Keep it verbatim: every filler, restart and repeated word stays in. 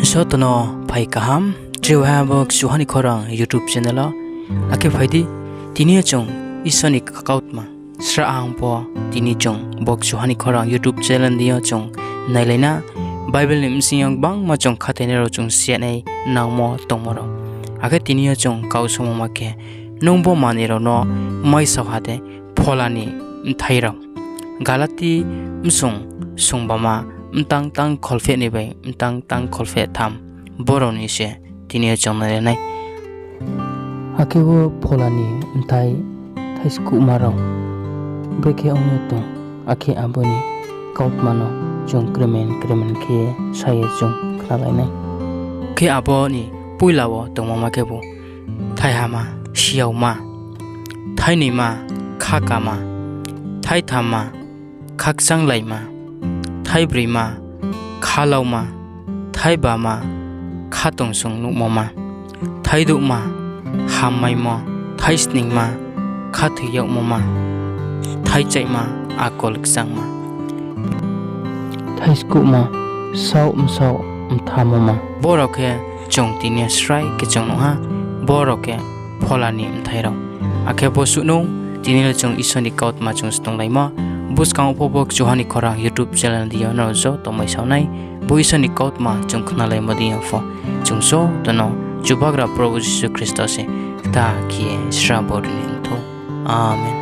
Joto no phai kaham, tre waiha bo Kchuha ni Khorang YouTube channel o. Akhe phai di, tini yo chung Isor ni kautma srahha pho, tini chung bo Kchuha ni Khorang YouTube channel ni yo chung nailai na. Bible ni bsing yo gbangma chung khathoinai rao chung siyanai nangmo tongmo rao. Akhe tini yo chung kau samo ma khe, nung bo manoi rao no maisao ha de, Phola ni bthai rao. Galati bsung sungbama, mtang tang kholpheh ni bai mtang tang kholpheh tham, bo rao ni se tini yo chung nailai nai. Akhe bo Phola ni bthai thaiskuhma rao brekhe ong ye tong, akhe abo ni kautma no chung kremen kremen khe ye sa ye chung khnalai nai. Khe abo ni poila wo tongmo ma khebu, thaihama, siyaoma, thainoima, khakama, thaithamma, khakchanglaima, thaibroima, khalauma, thaibama, khatungsung nuhmoma, thaidouhma, hammaimo, thaisningma, khathoi yagmoma, thaichaihma, akol kchangma, thaiskuhma, saoh bsaoh mthamoma. Bo rao khe chung tini yo srai khe chung nuh ha, bo rao khe Phola ni bthai rao. Akhe bo suh no tini le chung Isor ni kautma chung snunglaimo. Buskang wo pho bo Kchuha ni Khorang YouTube channel ni yo nrao joto maisao nai. Bo Isor ni kautma chung khnalaimo deing yo pho, chung joto no Chubagra Probhu Jisu Khristo se kta khe ye srabo ri ni thou. Amen.